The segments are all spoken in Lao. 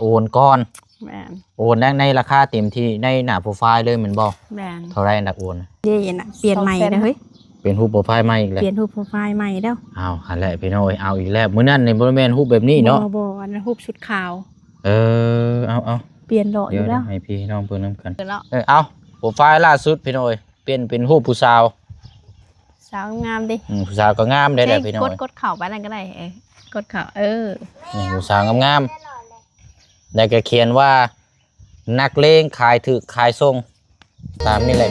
ໂອນກ່ອນ. ແມ່ນ. ໂອນໃນ ໃນລາຄາເຕັມທີ່ ໃນໜ້າໂປຣໄຟລ໌ເລີຍແມ່ນບໍ່? ແມ່ນ. ເທົ່າໃດນະໂອນ? ເດ້ນະ ປ່ຽນໃໝ່ເດີເຮີ້ຍ. ປ່ຽນຮູບໂປຣໄຟລ໌ໃໝ່ອີກແລ້ວ. ປ່ຽນຮູບໂປຣໄຟລ໌ໃໝ່ແລ້ວ. ອ້າວ ຫັ້ນແຫຼະພີ່ນ້ອງເອີຍ ເອົາອີກແລ້ວ. ມື້ນັ້ນນີ້ບໍ່ແມ່ນຮູບແບບນີ້ເນາະ? ບໍ່ ບໍ່ ອັນນັ້ນຮູບຊຸດຂາວ. ເອີ ເອົາ ເອົາ ປ່ຽນເລາະຢູ່ແລ້ວ. ດຽວໃຫ້ພີ່ນ້ອງເບິ່ງນຳກັນ. ເອີ ເອົາ ໂປຣໄຟລ໌ລ່າສຸດພີ່ນ້ອງເອີຍ ປ່ຽນເປັນຮູບຜູ້ສາວ. ສາວງາມເດ້. ອືມ ຜູ້ສາວກໍງາມເດ້ແຫຼະພີ່ນ້ອງ. ກົດ ກົດເຂົ້າໄປນັ້ນກໍໄດ້ ເອີ ກົດເຂົ້າ ເອີ ນີ້ຜູ້ສາວງາມໆ ແລ້ວກໍຂຽນວ່າ ນັກເລງຂາຍຖືກຂາຍສົ່ງ ຕາມນີ້ແຫຼະ.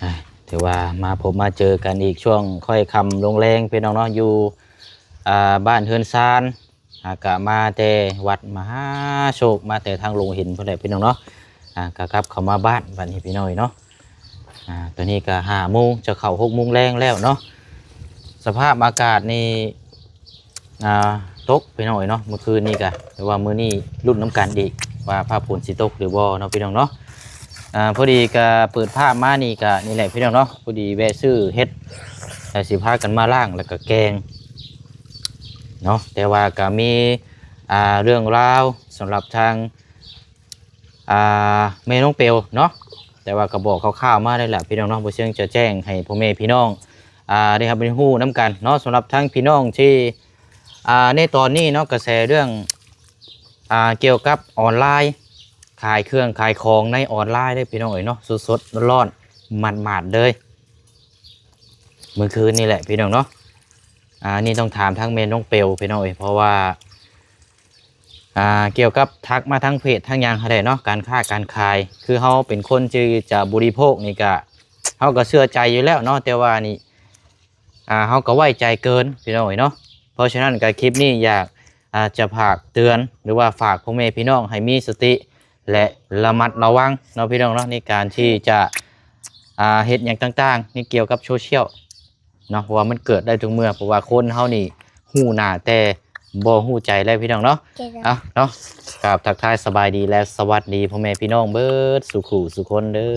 ອ່າ ຖືວ່າມາພົບມາເຈີກັນອີກຊ່ວງຄ່ອຍຄ່ຳລົງແລງພີ່ນ້ອງເນາະ ຢູ່ ອ່າ ບ້ານເຮືອນຊານ ອ່າ ກະມາແຕ່ວັດມະຫາໂຊກ ມາແຕ່ທາງໂລງຫີນພຸ້ນແຫຼະພີ່ນ້ອງເນາະ. ອ່າ ກະກັບເຂົ້າມາບ້ານບັດນີ້ພີ່ນ້ອງເອີຍເນາະ. ອ່າ ຕອນນີ້ກະຫ້າໂມງ ຈະເຂົ້າຫົກໂມງແລງແລ້ວເນາະ. ສະພາບອາກາດນີ້ ອ່າ ຕົກພີ່ນ້ອງເອີຍເນາະ ມື້ຄືນນີ້ກະ ແຕ່ວ່າມື້ນີ້ລຸ້ນນຳກັນອີກວ່າຟ້າຝົນຊິຕົກຫຼືບໍ່ເນາະພີ່ນ້ອງເນາະ. ອ່າ ພໍດີກະເປີດພາບມານີ້ກະນີ້ແຫຼະພີ່ນ້ອງເນາະ ພໍດີແວະຊື້ເຫັດ ແລ້ວຊິພາກັນມາລ້າງ ແລ້ວກະແກງເນາະ. ແຕ່ວ່າກະມີ ອ່າ ເລື່ອງລາວສຳລັບທາງ ອ່າ ແມ່ນ້ອງເປວເນາະ ແຕ່ວ່າກໍບອກຄ່າວໆມາໄດ້ແຫຼະພີ່ນ້ອງເນາະ ບໍ່ເຊີງຈະແຈ້ງໃຫ້ພໍ່ແມ່ພີ່ນ້ອງ ອ່າ ໄດ້ຮັບໄດ້ຮູ້ນຳກັນເນາະ. ສຳລັບທັງພີ່ນ້ອງທີ່ ອ່າ ໃນຕອນນີ້ເນາະ ກະແສເລື່ອງ ອ່າ ກ່ຽວກັບອອນລາຍ ຂາຍເຄື່ອງຂາຍຂອງໃນອອນລາຍເດ້ພີ່ນ້ອງເອີຍເນາະ ສົດໆຮ້ອນໆໝາດໆເລີຍ ມື້ຄືນນີ້ແຫຼະພີ່ນ້ອງເນາະ. ອ່າ ອັນນີ້ຕ້ອງຖາມທາງແມ່ນ້ອງເປວພີ່ນ້ອງເອີຍ ເພາະວ່າ ອ່າ ກ່ຽວກັບທັກມາທາງເພຈທາງຫຍັງຫັ້ນແຫຼະເນາະ ການຄ້າການຂາຍ ຄືເຮົາເປັນຄົນທີ່ຈະບໍລິໂພກນີ້ກະ ເຮົາກະເຊື່ອໃຈຢູ່ແລ້ວເນາະ ແຕ່ວ່ານີ້ ອ່າ ເຮົາກະໄວ້ໃຈເກີນພີ່ນ້ອງເອີຍເນາະ. ເພາະສະນັ້ນກະຄລິບນີ້ຢາກ ອ່າ ຈະຝາກເຕືອນ ຫຼືວ່າຝາກພໍ່ແມ່ພີ່ນ້ອງໃຫ້ມີສະຕິ ແລະ ລະມັດລະວັງເນາະພີ່ນ້ອງເນາະ ໃນການທີ່ຈະ ອ່າ ເຮັດຫຍັງຕ່າງໆ ໃນກ່ຽວກັບໂຊຊຽວ ເນາະ ເພາະວ່າມັນເກີດໄດ້ທຸກເມື່ອ ເພາະວ່າຄົນເຮົານີ້ຮູ້ໜ້າແຕ່ບໍ່ຮູ້ໃຈແລ້ວພີ່ນ້ອງເນາະ. ເຈົ້າ ເອົາເນາະ ກາບທັກທາຍສະບາຍດີ ແລະ ສະຫວັດດີພໍ່ແມ່ພີ່ນ້ອງເບິດສູ່ຄູ່ສູ່ຄົນເດີ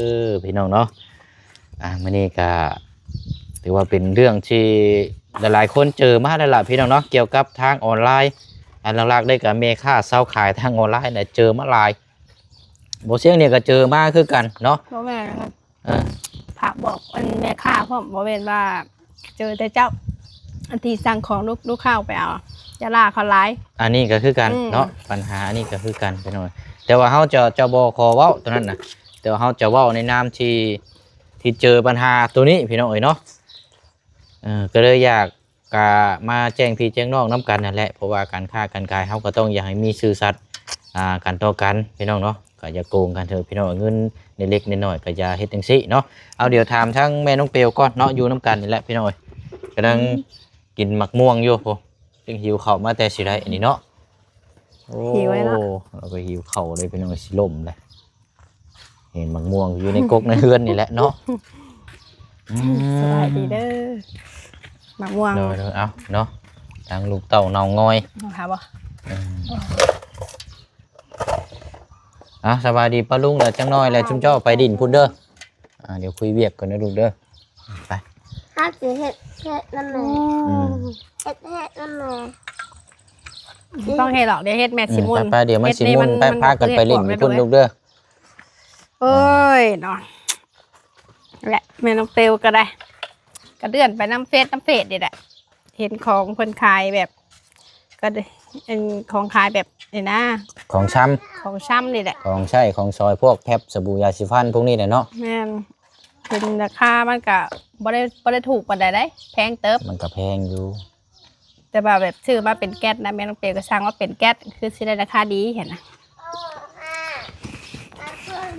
ພີ່ນ້ອງເນາະ. ອ່າ ມື້ນີ້ກະຖືວ່າເປັນເລື່ອງທີ່ຫຼາຍໆຄົນເຈີມາແລ້ວລະພີ່ນ້ອງເນາະ ກ່ຽວກັບທາງອອນລາຍ. ອັນຫຼັກໆເດ້ກະແມ່ຄ້າຊາວຂາຍທາງອອນລາຍນະເຈີມາຫຼາຍ ບໍ່ຊຽງນີ້ກະເຈີມາຄືກັນເນາະ. ບໍ່ແມ່ນ ເອີ ຝາກບອກອັນແມ່ຄ້າພ້ອມ ບໍ່ແມ່ນວ່າເຈີແຕ່ເຈົ້າ ອັນທີ່ສັ່ງຂອງລູກ ລູກຄ້າໄປເອົາ ຢ່າລ່າເຂົາຫຼາຍ. ອັນນີ້ກໍຄືກັນ ອືມ ເນາະ ບັນຫາອັນນີ້ກໍຄືກັນພີ່ນ້ອງ. ແຕ່ວ່າເຮົາຈະ ຈະບໍ່ຂໍເວົ້າຕົວນັ້ນນະ ແຕ່ວ່າເຮົາຈະເວົ້າໃນນາມທີ່ ທີ່ເຈີບັນຫາຕົວນີ້ພີ່ນ້ອງເອີຍເນາະ. ເອີ ກໍເລີຍຢາກ ກະມາແຈ້ງພີ່ແຈ້ງນ້ອງນຳກັນນັ້ນແຫຼະ ເພາະວ່າການຄ້າການຂາຍເຮົາກໍຕ້ອງຢາກໃຫ້ມີຊື່ສັດ ອ່າ ກັນຕໍ່ກັນພີ່ນ້ອງເນາະ. ກະຢ່າໂກງກັນເທີພີ່ນ້ອງ ເງິນເລັກໆນ້ອຍໆກະຢ່າເຮັດຈັ່ງຊີ້ເນາະ. ເອົາ ດຽວຖາມທາງແມ່ນ້ອງເປວກ່ອນເນາະ ຢູ່ນຳກັນນີ້ແຫຼະພີ່ນ້ອງເອີຍ ກຳລັງ ອືມ ກິນໝາກມ່ວງຢູ່ພຸ້ນ ຈຶ່ງຫິວເຂົ້າມາແຕ່ຊິໄດ້ອັນນີ້ເນາະ. ໂອ້ ຫິວແລ້ວເນາະ ລາວກໍຫິວເຂົ້າເລີຍພີ່ນ້ອງເອີຍ ຊິລົ້ມເລີຍ. ເຫັນໝາກມ່ວງຢູ່ໃນກົກໃນເຮືອນນີ້ແຫຼະເນາະ. ອືມ ສະບາຍດີເດີ ໝາກມ່ວງ ໂດຍໆ ເອົາເນາະ ທັງລູກເຕົ້າເນົ່າງອຍ ເອົາຫາບໍ່? ອືມ ອ່ະ ສະບາຍດີປ້າລຸງ ແລ້ວຈັກໜ້ອຍແລ້ວຊຸມເຈົ້າໄປດິນພຸ້ນເດີ. ອ່າ ດຽວຄຸຍວຽກກ່ອນເດີລູກເດີ ໄປ ເຮົາຊິເຮັດເຫັດນຳແມ່ ອືມ ເຮັດເຫັດນຳແມ່ ບໍ່ຕ້ອງເຮັດດອກ ດຽວເຮັດແມ່ຊິໝຸ່ນ ອືມ ໄປໆ ດຽວມັນຊິໝຸ່ນ ເຮັດນີ້ມັນ ໄປ ພາກັນໄປຫຼິ້ນຢູ່ພຸ້ນລູກເດີ. ໂອ້ຍເນາະ ແລະແມ່ນ້ອງເປວກໍໄດ້ ກໍເລື່ອນໄປນຳເຟສນຳເຟສນີ້ແຫຼະ ເຫັນຂອງເພິ່ນຂາຍແບບ ກໍໄດ້ ເປັນຂອງຂາຍແບບນີ້ນະ ຂອງຊຳ ຂອງຊຳນີ້ແຫຼະ ຂອງໃຊ້ຂອງສອຍ ພວກແພັບ ສະບູ ຢາສີຟັນ ພວກນີ້ແຫຼະເນາະ. ແມ່ນ ເຫັນລາຄາມັນກະບໍ່ໄດ້ ບໍ່ໄດ້ຖືກປານໃດເດ້ ແພງເຕີບ ມັນກະແພງຢູ່. ແຕ່ວ່າແບບຊື້ມາເປັນແກັດນະ ແມ່ນ້ອງເປວກໍສັ່ງມາເປັນແກັດ ຄືຊິໄດ້ລາຄາດີຫັ້ນນະ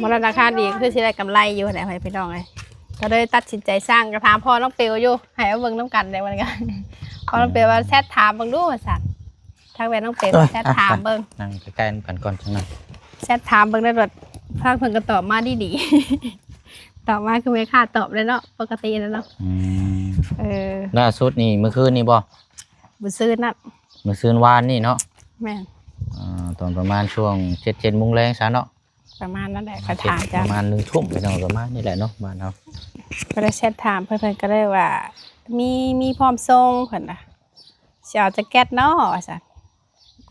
ບໍ່ໄດ້ລາຄາດີ ຄືຊິໄດ້ກຳໄລຢູ່ຫັ້ນແຫຼະພີ່ນ້ອງເອີຍ. ກໍເລີຍຕັດສິນໃຈສັ່ງ ກໍຖາມພໍ່ນ້ອງເປວຢູ່ ໃຫ້ມາເບິ່ງນຳກັນແຫຼະ ມັນກໍ ພໍ່ນ້ອງເປວວ່າແຊັດຖາມເບິ່ງດູວ່າຊັ້ນ ທັກແມ່ນ້ອງເປວແຊັດຖາມເບິ່ງ ເອີ ອ່ະ ນັ່ງໃກ້ໆນຳກັນກ່ອນຈັ່ງນັ້ນ ແຊັດຖາມເບິ່ງໄດ້ໂລດ ທາງເພິ່ນກໍຕອບມາດີໆ ຕອບມາຄືແມ່ຄ້າຕອບເລີຍເນາະ ປົກກະຕິແລ້ວເນາະ. ອືມ ເອີ ລ່າສຸດນີ້ມື້ຄືນນີ້ບໍ່? ມື້ຊືນນັ້ນ ມື້ຊືນວານນີ້ເນາະ. ແມ່ນ ອ່າ ຕອນປະມານຊ່ວງເຈັດ ເຈັດໂມງແລງຊະເນາະ. ປະມານນັ້ນແຫຼະ ຂ້ອຍຖາມເຈົ້າ ປະມານໜຶ່ງທຸ່ມພີ່ນ້ອງ ປະມານນີ້ແຫຼະເນາະ ບ້ານເຮົາ. ກໍໄດ້ແຊັດຖາມເພິ່ນ ເພິ່ນກໍເລີຍວ່າ ມີ ມີພ້ອມສົ່ງ ເພິ່ນວ່າ ຊິເອົາຈັກແກັດເນາະ ວ່າຊັ້ນ.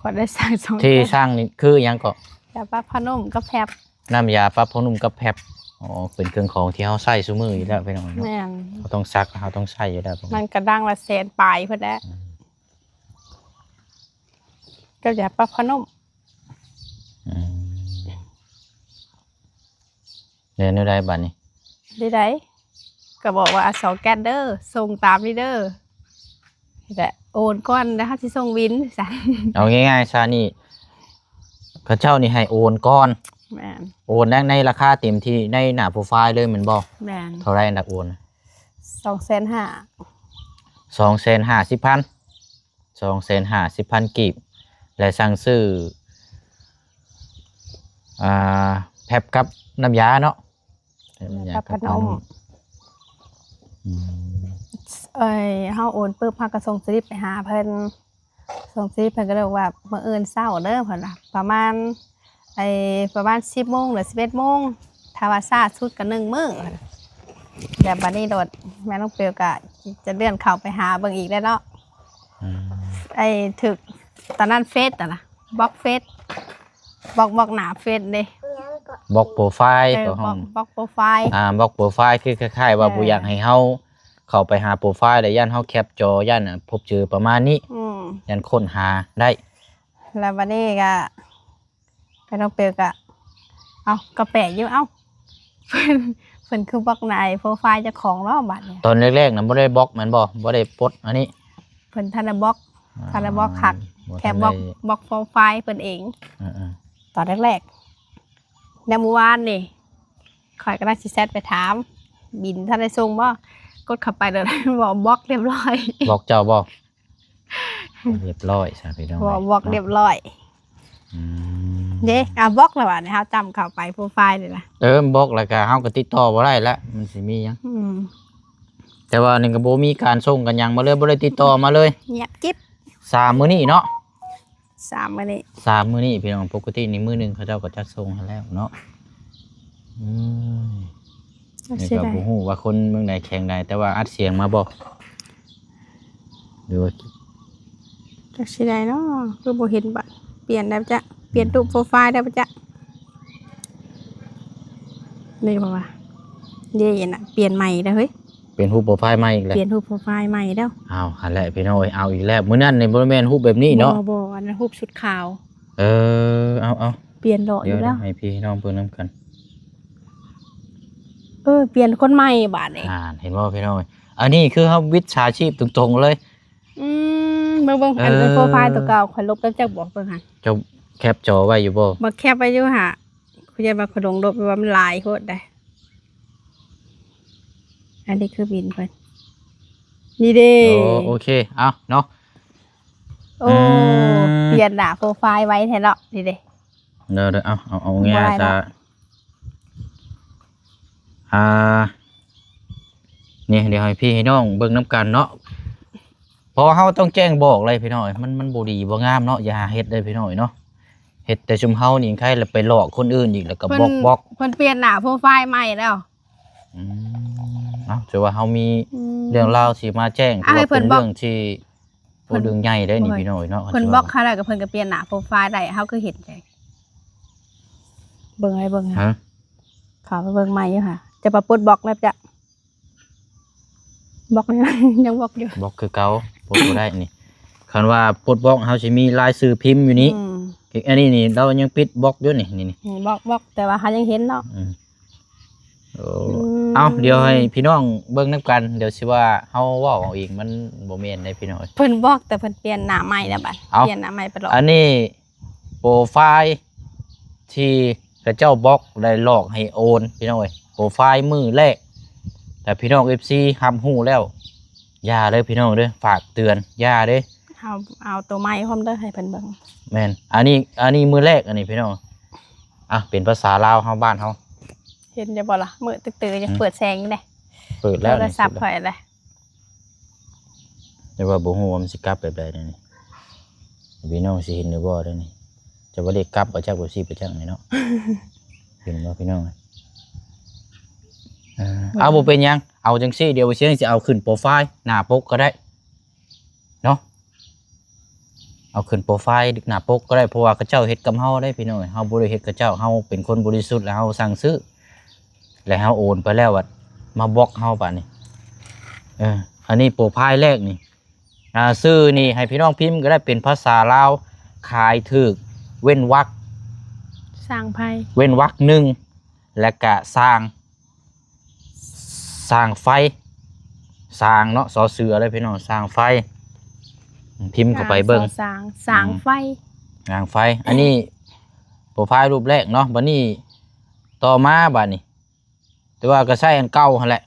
ຂ້ອຍໄດ້ສັ່ງສອງ ທີ່ສັ່ງນີ້ຄືຫຍັງເກາະ? ຢາປັບຜ້ານຸ້ມກັບແພັບ ນ້ຳຢາປັບຜ້ານຸ້ມກັບແພັບ. ອໍ ເປັນເຄື່ອງຂອງທີ່ເຮົາໃຊ້ຊຸມື້ຢູ່ແລ້ວພີ່ນ້ອງເນາະ. ແມ່ນ ເຮົາຕ້ອງຊັກ ເຮົາຕ້ອງໃຊ້ຢູ່ແລ້ວ. ມັນກະດັງລະແສນປາຍພຸ້ນແຫຼະ ອືມ ກັບຢາປັບຜ້ານຸ້ມ. ອືມ ແລ້ວແນວໃດບາດນີ້? ໄດ້ໃດ ກໍບອກວ່າ ເອົາສອງແກັດເດີ ສົ່ງຕາມນີ້ເດີ ນີ້ແຫຼະ ໂອນກ່ອນ ແລ້ວເຮົາຊິສົ່ງບິນຊັ້ນ. ເອົາງ່າຍໆຊະນີ້ ເຂົາເຈົ້ານີ້ໃຫ້ໂອນກ່ອນ. ແມ່ນ ໂອນໃນ ໃນລາຄາເຕັມທີ່ໃນໜ້າໂປຣໄຟເລີຍແມ່ນບໍ່? ແມ່ນ ເທົ່າໃດອັນດັບໂອນ? ສອງແສນຫ້າ ສອງແສນຫ້າສິບພັນ ສອງແສນຫ້າສິບພັນກີບ ແລະ ສັ່ງຊື້ ອ່າ ແພັບກັບນ້ຳຢາເນາະ ແພັບກັບຜ້ານຸ້ມ. ອືມ ເອີຍ ເຮົາໂອນປຶບ ເຮົາກໍສົ່ງສະລິບໄປຫາເພິ່ນ ສົ່ງສະລິບ ເພິ່ນກໍເລີຍບອກວ່າ ມື້ອື່ນເຊົ້າເດີ ເພິ່ນວ່າ ປະມານ ໄອ້ ປະມານສິບໂມງ ຫຼື ສິບເອັດໂມງ ຖ້າວ່າຊ້າສຸດກໍໜຶ່ງມື້. ແລ້ວບາດນີ້ໂລດ ແມ່ນ້ອງເປວກໍຈະເລື່ອນເຂົ້າໄປຫາເບິ່ງອີກແລ້ວເນາະ. ອືມ ໄອ້ ຖືກຕອນນັ້ນເຟສຫັ້ນນະ ບລັອກເຟສ ບລັອກ ບລັອກໜ້າເຟສເດ້ ບລັອກໂປຣໄຟ ເອີ ບລັອກ ບລັອກໂປຣໄຟ ອ່າ ບລັອກໂປຣໄຟ ຄືຄ້າຍໆວ່າ ເອີ ບໍ່ຢາກໃຫ້ເຮົາເຂົ້າໄປຫາໂປຣໄຟ ແລ້ວຢ້ານເຮົາແຄັບຈໍ ຢ້ານ ອ່າ ພົບເຈີປະມານນີ້ ອືມ ຢ້ານຄົ້ນຫາໄດ້. ແລ້ວບາດນີ້ກໍ ໄປນ້ອງເປວກະ ເອົ້າ ກໍແປກຢູ່ ເອົ້າ ເພິ່ນ ເພິ່ນຄືບລັອກໃນໂປຣໄຟເຈົ້າຂອງເນາະ ບາດນີ້. ຕອນແລກໆນະບໍ່ໄດ້ບລັອກແມ່ນບໍ່? ບໍ່ໄດ້ປົດອັນນີ້ ເພິ່ນທັນໄດ້ບລັອກ ອ່າ ທັນໄດ້ບລັອກຄັກ ບໍ່ທັນໄດ້ ແຄ່ບລັອກ ບລັອກໂປຣໄຟເພິ່ນເອງ. ເອີໆ ຕອນແລກໆ ແນວມື້ວານນີ້ ຂ້ອຍກຳລັງຊິແຊັດໄປຖາມ ບິນທັນໄດ້ສົ່ງບໍ່? ກົດເຂົ້າໄປແລ້ວ ບອກບລັອກຮຽບຮ້ອຍ. ບລັອກເຈົ້າບໍ່? ຮຽບຮ້ອຍຊະພີ່ນ້ອງ ບອກ ເອີຍ ບລັອກຮຽບຮ້ອຍ. ອືມ ເດ້ ອ່າ ບລັອກແລ້ວບາດນີ້ ເຮົາຈ້ຳເຂົ້າໄປໂປຣໄຟນີ້ນະ. ເອີ ບລັອກແລ້ວກະເຮົາກໍຕິດຕໍ່ບໍ່ໄດ້ລະ ມັນຊິມີຫຍັງ? ອືມ ແຕ່ວ່ານີ້ກໍບໍ່ມີການສົ່ງກັນຫຍັງມາເລີຍ ບໍ່ໄດ້ຕິດຕໍ່ມາເລີຍ ງຽບກິບ ສາມມື້ນີ້ເນາະ. ສາມມື້ນີ້ ສາມມື້ນີ້ພີ່ນ້ອງ ປົກກະຕິນີ້ມື້ໜຶ່ງເຂົາເຈົ້າກໍຈັດສົ່ງໃຫ້ແລ້ວເນາະ. ອືມ ຈັກຊິໄດ້ ນີ້ກໍບໍ່ຮູ້ວ່າຄົນເມືອງໃດແຂວງໃດ ແຕ່ວ່າອັດສຽງມາບໍ່ ຫຼືວ່າ ຈັກຊິໄດ້ເນາະ ຄືບໍ່ເຫັນບາດ ປ່ຽນໄດ້ບໍ່ຈະ ປ່ຽນຮູບໂປຣໄຟໄດ້ບໍ່ຈະ? ນີ້ບໍ່ວ່າ ເດ້ນະ ປ່ຽນໃໝ່ແລ້ວເຮີ້ຍ. ປ່ຽນຮູບໂປຣໄຟໃໝ່ອີກແລ້ວ ປ່ຽນຮູບໂປຣໄຟໃໝ່ແລ້ວ. ອ້າວ ຫັ້ນແຫຼະພີ່ນ້ອງເອີຍ ເອົາອີກແລ້ວ. ມື້ນັ້ນນີ້ບໍ່ແມ່ນຮູບແບບນີ້ເນາະ ບໍ່ ບໍ່ ອັນນັ້ນຮູບຊຸດຂາວ. ເອີ ເອົາ ເອົາ ປ່ຽນເລາະຢູ່ແລ້ວ ໃຫ້ພີ່ນ້ອງເບິ່ງນຳກັນ. ເອີ ປ່ຽນຄົນໃໝ່ບາດນີ້ ອ່າ ເຫັນບໍ່ພີ່ນ້ອງເອີຍ? ອັນນີ້ຄືເຮົາມິດສາຊີບຕົງໆເລີຍ. ອືມ ເບິ່ງໆ ອັນ ເອີ ໂປຣໄຟຕົວເກົ່າ ຂ້ອຍລົບແລ້ວ ເຈົ້າບອກເບິ່ງຫັ້ນ. ເຈົ້າແຄັບຈໍໄວ້ຢູ່ບໍ່? ບໍ່ ແຄັບໄວ້ຢູ່ຫາ ຂ້ອຍຢ້ານວ່າຂ້ອຍລົງລົບ ເພາະວ່າມັນຫຼາຍໂພດໃດ. ອັນນີ້ຄືບິນເພິ່ນ ນີ້ເດ້. ໂອ້ ໂອເຄ ເອົາເນາະ. ໂອ້ ອືມ ປ່ຽນໜ້າໂປຣໄຟໄວແທ້ເນາະ ນີ້ເດ້. ເດີໆ ເອົາ ເອົາ ເອົາແງ່ຊະ. ອ່າ ນີ້ ດຽວໃຫ້ພີ່ໃຫ້ນ້ອງເບິ່ງນຳກັນເນາະ ເພາະວ່າເຮົາຕ້ອງແຈ້ງບອກເລີຍພີ່ນ້ອງເອີຍ ມັນ ມັນບໍ່ດີບໍ່ງາມເນາະ ຢ່າຫາເຮັດເດີພີ່ນ້ອງເອີຍເນາະ. ເຮັດແຕ່ຊຸມເຮົານີ້ໄຄ ແລ້ວໄປຫຼອກຄົນອື່ນອີກ ແລ້ວກໍບລັອກ ບລັອກ. ເພິ່ນປ່ຽນໜ້າໂປຣໄຟໃໝ່ແລ້ວ. ອືມ ເອົາ ຖືວ່າເຮົາມີ ອືມ ເລື່ອງລາວຊິມາແຈ້ງ ເພາະວ່າເປັນເລື່ອງທີ່ ໂອ້ ເລື່ອງໃຫຍ່ເດ້ນີ້ພີ່ນ້ອງເອີຍເນາະ. ເພິ່ນບລັອກເຮົາແລ້ວກໍເພິ່ນກໍປ່ຽນໜ້າໂປຣໄຟໄດ້ ເຮົາຄືເຫັນໃຈ. ເບິ່ງໃຫ້ເບິ່ງ ຮະ ເຂົ້າໄປເບິ່ງໃໝ່ຢູ່ຫາ ຈະມາປົດບລັອກແລ້ວຈະ ບລັອກ ຍັງບລັອກຢູ່ ບລັອກຄືເກົ່າ ປົດບໍ່ໄດ້ນີ້. ຄັນວ່າປົດບລັອກ ເຮົາຊິມີລາຍຊື່ພິມຢູ່ນີ້. ອືມ ອັນນີ້ນີ້ ລາວຍັງປິດບລັອກຢູ່ນີ້ ນີ້ ນີ້ ນີ້ບລັອກ ບລັອກ ແຕ່ວ່າເຮົາຍັງເຫັນເນາະ. ອືມ ໂອ້ ອືມ ເອົາ ດຽວໃຫ້ພີ່ນ້ອງເບິ່ງນຳກັນ ດຽວຊິວ່າເຮົາເວົ້າເອົາເອງ ມັນບໍ່ແມ່ນເດ້ພີ່ນ້ອງເອີຍ. ເພິ່ນບລັອກ ແຕ່ເພິ່ນປ່ຽນໜ້າໃໝ່ແລ້ວບັດ ເອົາ ປ່ຽນໜ້າໃໝ່ໄປຫຼອກ. ອັນນີ້ໂປຣໄຟທີ່ເຂົາເຈົ້າບລັອກ ແລະ ຫຼອກໃຫ້ໂອນ ພີ່ນ້ອງເອີຍ. ໂປຣໄຟມື້ແລກ ແຕ່ພີ່ນ້ອງເອັຟຊີຮັບຮູ້ແລ້ວ ຢ່າເດີພີ່ນ້ອງເດີ ຝາກເຕືອນ ຢ່າເດີ. ເອົາ ເອົາໂຕໃໝ່ພ້ອມເດີ ໃຫ້ເພິ່ນເບິ່ງ. ແມ່ນ ອັນນີ້ ອັນນີ້ມື້ແລກ ອັນນີ້ພີ່ນ້ອງ. ອ່ະ ເປັນພາສາລາວເຮົາ ບ້ານເຮົາ. ເຫັນຢູ່ບໍ່ລະ? ມືດຕຶກໆ ຍັງ ອືມ ເປີດແສງຢູ່ເດ້. ເປີດແລ້ວ ໂທລະສັບຂ້ອຍເດ້. ນີ້ສຸດລະ. ແຕ່ວ່າບໍ່ຮູ້ວ່າມັນຊິກັບແບບໃດແນວນີ້ ພີ່ນ້ອງຊິເຫັນຫຼືບໍ່ແນວນີ້. ຈະວ່າເລກກັບບໍ່ຈັກ ແບບຊີ້ບໍ່ຈັກນີ້ເນາະ. ເຫັນບໍ່ພີ່ນ້ອງ? ເອີ ເອົາ ບໍ່ເປັນຫຍັງ ເອົາຈັ່ງຊີ້ ດຽວບໍ່ຊຽງຊິເອົາຂຶ້ນໂປຣໄຟລ໌ໜ້າປົກກໍໄດ້ເນາະ. ເອົາຂຶ້ນໂປຣໄຟລ໌ໜ້າປົກກໍໄດ້ ເພາະວ່າເຂົາເຈົ້າເຮັດກັບເຮົາເດ້ພີ່ນ້ອງ. ເຮົາບໍ່ໄດ້ເຮັດເຂົາເຈົ້າ ເຮົາເປັນຄົນບໍລິສຸດ ແລ້ວເຮົາສັ່ງຊື້ ແລ້ວເຮົາໂອນໄປແລ້ວ ບັດມາບລັອກເຮົາບາດນີ້. ເອີ ອັນນີ້ໂປຣໄຟລ໌ແລກນີ້ ອ່າ ຊື່ນີ້ໃຫ້ພີ່ນ້ອງພິມກໍໄດ້ ເປັນພາສາລາວ ຂາຍຖືກ ເວັ້ນວັກ ຊ່າງໄຟ ເວັ້ນວັກໜຶ່ງ ແລ້ວກະຊ່າງ ຊ່າງໄຟ ຊ່າງເນາະ ຊໍເສືອເລີຍພີ່ນ້ອງ ຊ່າງໄຟ. ພິມເຂົ້າໄປເບິ່ງ ຊ່າງ ຊ່າງໄຟ ຊ່າງໄຟ. ອັນນີ້ໂປຣໄຟລ໌ຮູບແລກເນາະ. ບັດນີ້ຕໍ່ມາ ບັດນີ້ ແຕ່ວ່າກໍໃຊ້ອັນເກົ່າຫັ້ນແຫຼະ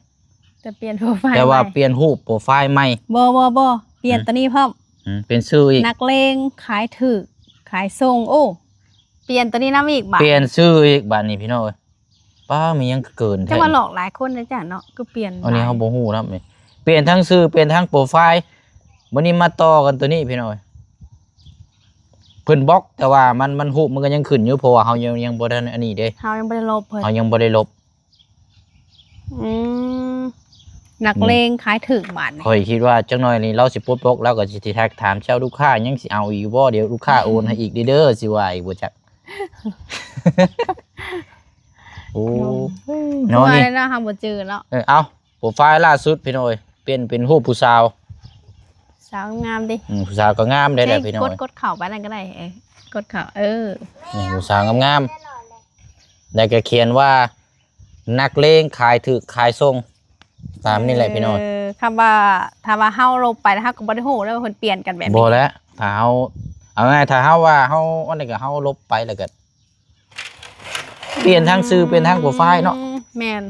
ແຕ່ປ່ຽນໂປຣໄຟລ໌ ແຕ່ວ່າປ່ຽນຮູບໂປຣໄຟລ໌ໃໝ່. ບໍ່ ບໍ່ ບໍ່ ປ່ຽນ ຫືມ ຕົວນີ້ພ້ອມ. ຫືມ ປ່ຽນຊື່ອີກ ນັກເລງຂາຍຖືກຂາຍສົ່ງ. ໂອ້ ປ່ຽນຕົວນີ້ນຳອີກບາດ ປ່ຽນຊື່ອີກບາດນີ້ພີ່ນ້ອງເອີຍ. ປ້າ ມີຫຍັງເກີນແທ້ ແຕ່ວ່າຫຼອກຫຼາຍຄົນນະຈ້ະເນາະ ຄືປ່ຽນ. ອັນນີ້ເຮົາບໍ່ຮູ້ນຳນີ້ ປ່ຽນທັງຊື່ ປ່ຽນທັງໂປຣໄຟລ໌. ບັດນີ້ມາຕໍ່ກັນຕົວນີ້ພີ່ນ້ອງເອີຍ ເພິ່ນບລັອກ ແຕ່ວ່າມັນ ມັນ ຮູບມັນກໍຍັງຂຶ້ນຢູ່ ເພາະວ່າເຮົາຍັງ ຍັງບໍ່ທັນອັນນີ້ເດ້ ເຮົາຍັງບໍ່ໄດ້ລົບເພິ່ນ ເຮົາຍັງບໍ່ໄດ້ລົບ. ອືມ ນັກເລງຂາຍຖືກບາດນີ້ ຂ້ອຍຄິດວ່າຈັກໜ້ອຍນີ້ລາວຊິປົດບລັອກ ລາວກໍຊິແທັກຖາມ ເຈົ້າລູກຄ້າຍັງຊິເອົາອີກບໍ່? ດຽວລູກຄ້າໂອນໃຫ້ອີກເດີ ຊິວ່າອີກບໍ່ຈັກ. ໂອ້ ເນາະ ນີ້ເນາະ ເຮົາບໍ່ຈື່ເນາະ. ເອີ ເອົາ ໂປຣໄຟລ໌ລ່າສຸດພີ່ນ້ອງເອີຍ ປ່ຽນເປັນຮູບຜູ້ສາວ ສາວງາມເດ້. ອືມ ຜູ້ສາວກໍງາມໄດ້ແຫຼະພີ່ນ້ອງເອີຍ. ກົດເຂົ້າໄປນັ້ນກໍໄດ້ ເອີ ກົດເຂົ້າ ເອີ ນີ້ຜູ້ສາວງາມໆ ແລ້ວກໍຂຽນວ່າ ນັກເລງຂາຍຖືກຂາຍສົ່ງ ຕາມນີ້ແຫຼະພີ່ນ້ອງ. ເອີ ຄຳວ່າ ຖ້າວ່າເຮົາລົບໄປແລ້ວ ເຮົາກໍບໍ່ໄດ້ຮູ້ເດ້ວ່າເພິ່ນປ່ຽນກັນແບບນີ້. ບໍ່ແຫຼະ ຖ້າເຮົາ ເອົາງ່າຍໆ ຖ້າເຮົາວ່າເຮົາ ອັນນີ້ກໍເຮົາລົບໄປແລ້ວກໍປ່ຽນທັງຊື່ ປ່ຽນທັງໂປຣໄຟລ໌ເນາະ. ອືມ ແມ່ນ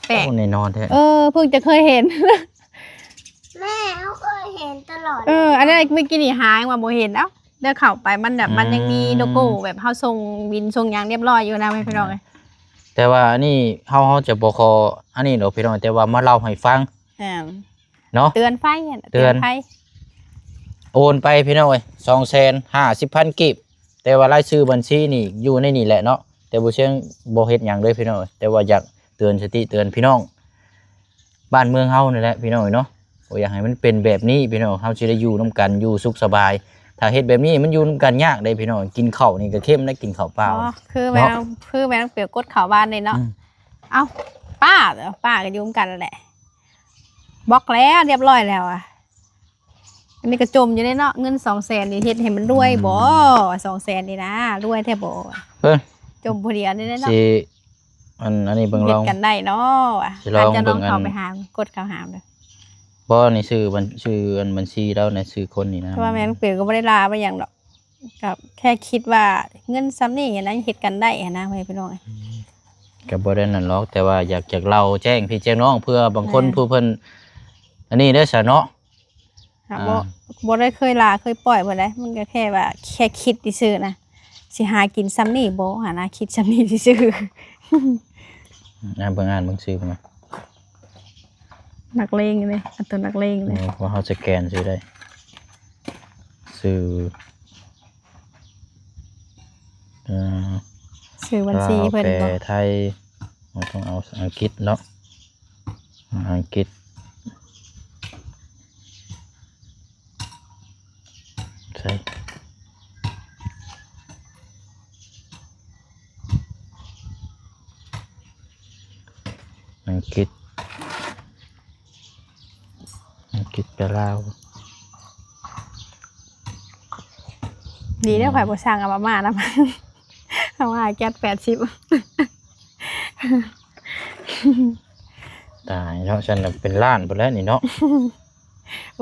ແປກ ໂອ້ ແນ່ນອນແທ້. ເອີ ເພິ່ງຈະເຄີຍເຫັນ ແມ່ ເຮົາເຄີຍເຫັນຕະຫຼອດ. ເອີ ອັນນັ້ນເມື່ອກີ້ນີ້ຫາວ່າບໍ່ເຫັນ ເອົ້າ ແລ້ວເຂົ້າໄປມັນແບບ ອືມ ມັນຍັງມີໂລໂກ້ແບບເຮົາສົ່ງບິນສົ່ງຫຍັງຮຽບຮ້ອຍຢູ່ນະ ພີ່ນ້ອງເອີຍ. ແຕ່ວ່າອັນນີ້ເຮົາ ເຮົາຈະບໍ່ຂໍອັນນີ້ດອກພີ່ນ້ອງ ແຕ່ວ່າມາເລົ່າໃຫ້ຟັງ ແມ່ນ ເນາະ ເຕືອນໄພ ເຕືອນໄພ. ໂອນໄປພີ່ນ້ອງເອີຍ ສອງແສນຫ້າສິບພັນກີບ ແຕ່ວ່າລາຍຊື່ບັນຊີນີ້ຢູ່ໃນນີ້ແຫຼະເນາະ. ແຕ່ບໍ່ຊຽງບໍ່ເຮັດຫຍັງເລີຍພີ່ນ້ອງເອີຍ ແຕ່ວ່າຢາກເຕືອນສະຕິເຕືອນພີ່ນ້ອງ ບ້ານເມືອງເຮົານີ້ແຫຼະພີ່ນ້ອງເອີຍເນາະ. ບໍ່ຢາກໃຫ້ມັນເປັນແບບນີ້ພີ່ນ້ອງ ເຮົາຊິໄດ້ຢູ່ນຳກັນ ຢູ່ສຸກສະບາຍ. ຖ້າເຮັດແບບນີ້ມັນຢູ່ນຳກັນຍາກເດ້ພີ່ນ້ອງ ກິນເຂົ້ານີ້ກໍເຄັມນະ ກິນເຂົ້າເປົ່າ. ອໍ ຄືແມ່ນ ຄືແມ່ນປຽວກົດເຂົ້າບ້ານນີ້ເນາະ. ອືມ ເອົ້າ ປ້າ ປ້າກໍຢູ່ນຳກັນແຫຼະ ບລັອກແລ້ວ ຮຽບຮ້ອຍແລ້ວອະ. ອັນນີ້ກໍຈົ່ມຢູ່ເດ້ເນາະ ເງິນສອງແສນນີ້ເຮັດໃຫ້ມັນລວຍບໍ? ອືມ ສອງແສນນີ້ນະ ລວຍແທ້ບໍ? ເອີ ຈົ່ມຜູ້ດຽວນີ້ເດ້ເນາະ ຊິ ອັນ ອັນນີ້ເບິ່ງລອງ ເຮັດກັນໄດ້ເນາະ ຊິລອງເບິ່ງ ອາດຈະລອງເຂົ້າໄປຫາ ກົດເຂົ້າຫາເດີ. ບໍ່ ນີ້ຊື່ບັນ ຊື່ອັນບັນຊີລາວນະ ຊື່ຄົນນີ້ນະ ເພາະວ່າແມ່ນເປີກໍບໍ່ໄດ້ລາບໍ່ຫຍັງດອກ ກໍແຄ່ຄິດວ່າເງິນສ່ຳນີ້ຫັ້ນນະ ເຮັດກັນໄດ້ຫັ້ນນະ ພໍ່ແມ່ພີ່ນ້ອງ. ອືມ ກໍບໍ່ໄດ້ນັ້ນຫຼອກ ແຕ່ວ່າຢາກ ຢາກເລົ່າແຈ້ງພີ່ແຈ້ງນ້ອງ ເພື່ອບາງຄົນ ແມ່ນ ຜູ້ເພິ່ນ ອັນນີ້ເດີຊະເນາະ. ຫາ ອ່າ ບໍ່ ບໍ່ໄດ້ເຄີຍລາເຄີຍປ່ອຍເພິ່ນໃດ ມັນກໍແຄ່ວ່າແຄ່ຄິດຊື່ໆນະ ຊິຫາກິນສ່ຳນີ້ບໍ່ຫັ້ນນະ ຄິດສ່ຳນີ້ຊື່ໆ. ອ່ານເບິ່ງ ອ່ານເບິ່ງຊື່ເພິ່ນນະ ນັກເລງເດ້ ອັນຕົວນັກເລງເດ້ ເອີ ວ່າເຮົາສະແກນຊື່ໃດ ຊື່ ເອີ ຊື່ບັນຊີເພິ່ນ ລາວແປໄທ ເຮົາຕ້ອງເອົາອັງກິດເນາະ ອັງກິດ ໃສ່ ອັງກິດ ອັງກິດແປລາວ. ດີແລ້ວ ອືມ ຂ້ອຍບໍ່ສັ່ງອາມາມ່ານຳ ເອົາມາແກັດແປດສິບ. ຕາຍເນາະ ຊັ້ນນະເປັນລ້ານພຸ້ນແຫຼະນີ້ເນາະ.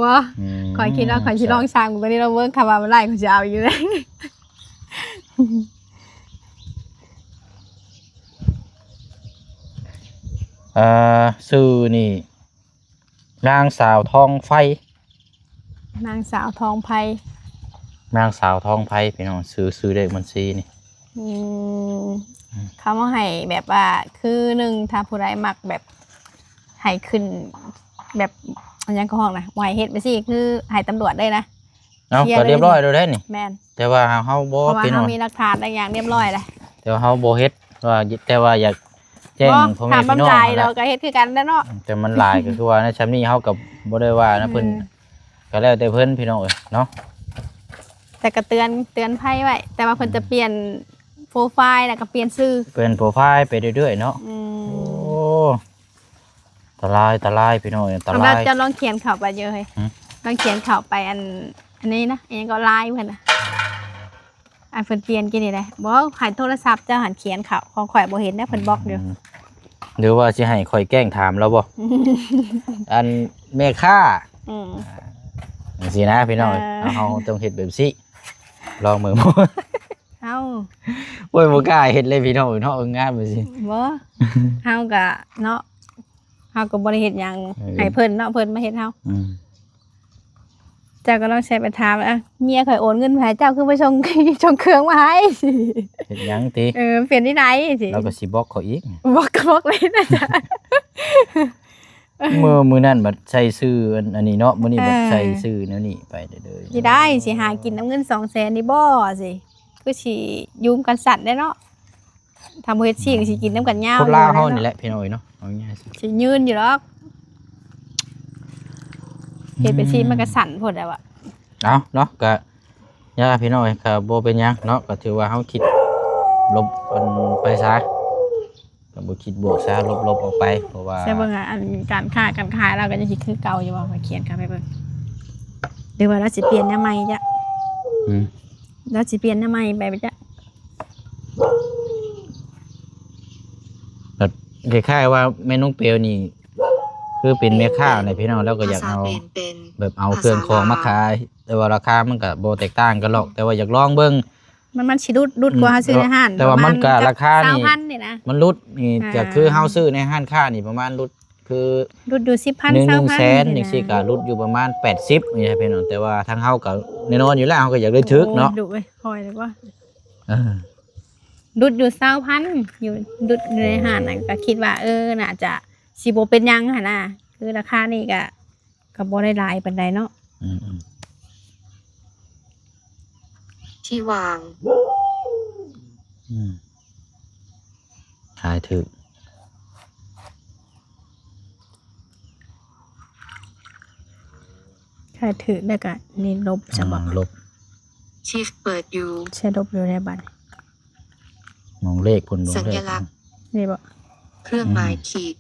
ບໍ່ ອືມ ຂ້ອຍຄິດວ່າຂ້ອຍຊິລອງ ໃຊ່ ສັ່ງຕົວນີ້ລອງເບິ່ງ ຄັນວ່າມັນໄດ້ ຂ້ອຍຊິເອົາຢູ່ເດ້. ເອີ ຊື່ນີ້ ນາງສາວທອງໄຟ ນາງສາວທອງໄພ ນາງສາວທອງໄພ ພີ່ນ້ອງ ຊື່ ຊື່ເລກບັນຊີນີ້. ອືມ ອືມ ເຂົາມາໃຫ້ແບບວ່າ ຄືໜຶ່ງ ຖ້າຜູ້ໃດມັກແບບໃຫ້ຂຶ້ນແບບ ອັນຫຍັງກໍຮ້ອງນະ ບໍ່ໃຫ້ເຮັດໄປຊີ້ ຄືໃຫ້ຕຳຫຼວດເລີຍນະ. ເອົ້າ ເຄຍ ກໍ ເລີຍ ຮຽບຮ້ອຍແລ້ວເດ້ນີ້. ແມ່ນ ແຕ່ວ່າເຮົາ ເຮົາບໍ່ ເພາະວ່າ ເປັນ ເຮົາ ເຮົາ ມີຫຼັກຖານຫຼາຍຢ່າງຮຽບຮ້ອຍແລ້ວ ແຕ່ວ່າເຮົາບໍ່ເຮັດ ວ່າ ແຕ່ວ່າຢາກແຈ້ງ ບໍ່ ພໍ່ແມ່ ຖ້າມັນ ພີ່ນ້ອງ ຫຼາຍ ຫັ້ນແຫຼະ ເຮົາກໍເຮັດຄືກັນແຫຼະເນາະ. ແຕ່ມັນຫຼາຍກໍຄືວ່າໃນຊ່ຳນີ້ເຮົາກໍບໍ່ໄດ້ວ່ານະ ອືມ ເພິ່ນ ກໍແລ້ວແຕ່ເພິ່ນ ພີ່ນ້ອງເອີຍເນາະ. ແຕ່ກໍເຕືອນ ເຕືອນໄພໄວ້ ແຕ່ວ່າເພິ່ນຈະ ອືມ ປ່ຽນໂປຣໄຟລ໌ ແລ້ວກໍປ່ຽນຊື່ ປ່ຽນໂປຣໄຟລ໌ໄປເລື້ອຍໆເນາະ. ອືມ ໂອ້ ຕາລາຍ ຕາລາຍ ພີ່ນ້ອງເອີຍ ຕາລາຍ. ແລ້ວເຈົ້າລອງຂຽນເຂົ້າໄປຢູ່ເຮີ້ຍ ຫື? ລອງຂຽນເຂົ້າໄປ ອັນ ອັນນີ້ນະ ອີຫຍັງກໍ ລາຍ ເພິ່ນນະ ອັນເພິ່ນປ່ຽນກີ້ນີ້ນະ. ບໍ່ ໃຫ້ໂທລະສັບເຈົ້າຫັ້ນຂຽນເຂົ້າ ຂອງຂ້ອຍບໍ່ເຫັນນະ ເພິ່ນບລັອກຢູ່. ອືມ ຫຼືວ່າຊິໃຫ້ຂ້ອຍແກ້ງຖາມລາວບໍ່? ອັນແມ່ຄ້າ ອືມ ຈັ່ງຊີ້ນະ ພີ່ນ້ອງເອີຍ. ເອີ ເຮົາຕ້ອງເຮັດແບບຊີ້ ລອງເບິ່ງ. ເອົ້າ ໂອ້ຍ ບໍ່ກ້າເຮັດເລີຍ ພີ່ນ້ອງເອີຍເນາະ ງາມແບບຊີ້. ບໍ່ ເຮົາກະເນາະ ເຮົາກໍບໍ່ໄດ້ເຮັດຫຍັງ ເອີ ໃຫ້ເພິ່ນເນາະ ເພິ່ນມາເຮັດເຮົາ. ອືມ ເຈົ້າກໍລອງແຊດໄປຖາມ ອ່ະ ເມຍຂ້ອຍໂອນເງິນມາໃຫ້ເຈົ້າ ຄືບໍ່ສົ່ງ ສົ່ງເຄື່ອງມາໃຫ້ ເຮັດຫຍັງຕິ? ເອີ ເປັນທີ່ໃດ? ລາວກໍຊິບລັອກຂ້ອຍອີກ. ບລັອກກໍບລັອກເລີຍນະ. ມື້ ມື້ນັ້ນບັດໃສ່ຊື່ອັນ ອັນນີ້ເນາະ ມື້ນີ້ບັດ ເອີ ໃສ່ຊື່ແນວນີ້ໄປເດີ. ຊິໄດ້ ຊິຫາກິນນຳເງິນສອງແສນນີ້ບໍ່ ຊິ ຄືຊິຢືມກັນສັ້ນແດ່ເນາະ. ຖ້າບໍ່ເຮັດຊີ້ກໍຊິກິນນຳກັນຍາວ. ຄົນລາວເຮົານີ້ແຫຼະ ພີ່ນ້ອງເອີຍເນາະ ເອົາງ່າຍໆ ຊິຍືນຢູ່ດອກ. ເຮັດໄປຊີ້ມັນກໍສັ້ນໂພດແລ້ວອະ. ເອົາເນາະ ກໍຢ່າ ພີ່ນ້ອງເອີຍ ກໍບໍ່ເປັນຫຍັງເນາະ ກໍຖືວ່າເຮົາຄິດລົບກັນໄປຊະ ກໍບໍ່ຄິດບວກຊະ ລົບໆອອກໄປ ເພາະວ່າ ໃສ່ເບິ່ງ ອັນການຄ້າການຂາຍລາວກໍຍັງຊິຄືເກົ່າຢູ່ບໍ່? ຂ້ອຍຂຽນເຂົ້າໄປເບິ່ງ ຫຼືວ່າລາວຊິປ່ຽນແນວໃໝ່ຈ້ະ? ອືມ ລາວຊິປ່ຽນແນວໃໝ່ໄປບໍ່ຈ້ະ? ແບບຄ້າຍໆວ່າແມ່ນ້ອງເປວນີ້ ຄືເປັນແມ່ຄ້າແຫຼະພີ່ນ້ອງ ແລ້ວກໍຢາກເອົາ ພາສາເປນເປັນ ແບບເອົາເຄື່ອງຂອງມາຂາຍ ພາສາລາວ ແຕ່ວ່າລາຄາມັນກໍບໍ່ແຕກຕ່າງກັນຫຼອກ ແຕ່ວ່າຢາກລອງເບິ່ງ ມັນ ມັນຊິຫຼຸດ ຫຼຸດກວ່າເຮົາຊື້ໃນຮ້ານ ແຕ່ວ່າມັນກໍລາຄານີ້ ສາມພັນນີ້ນະ ມັນຫຼຸດນີ້ ອ່າ ກໍຄືເຮົາຊື້ໃນຮ້ານຄ້ານີ້ປະມານຫຼຸດ ຄືຫຼຸດຢູ່ສິບພັນ ຊາວພັນ ໜຶ່ງແສນຈັ່ງຊີ້ກໍຫຼຸດຢູ່ປະມານແປດສິບນີ້ນະພີ່ນ້ອງ ແຕ່ວ່າທາງເຮົາກໍແນ່ນອນຢູ່ແລ້ວ ເຮົາກໍຢາກໄດ້ຖືກເນາະ. ໂອ້ຍ ດຸເອີຍ ຄ່ອຍເລີຍວ່າ ເອີ ຫຼຸດຢູ່ຊາວພັນ ຢູ່ ຫຼຸດຢູ່ໃນຮ້ານນັ້ນ ກໍຄິດວ່າ ເອີ ໜ້າຈະຊິບໍ່ເປັນຫຍັງຫັ້ນນະ ຄືລາຄານີ້ກໍ ກໍບໍ່ໄດ້ຫຼາຍປານໃດເນາະ. ອືມໆ ທີ່ວາງ ອືມ ຂາຍຖືກ ຂາຍຖືກແລ້ວກໍນີ້ລົບຊະບໍ່? ອືມ ລົບ ຊິເປີດຢູ່ ໃຊ້ລົບຢູ່ໃນບັດ ມອງເລກພຸ້ນ ມອງເລກ ສັນຍະລັກ ນີ້ບໍ່? ເຄື່ອງໝາຍ ອືມ ຂີດ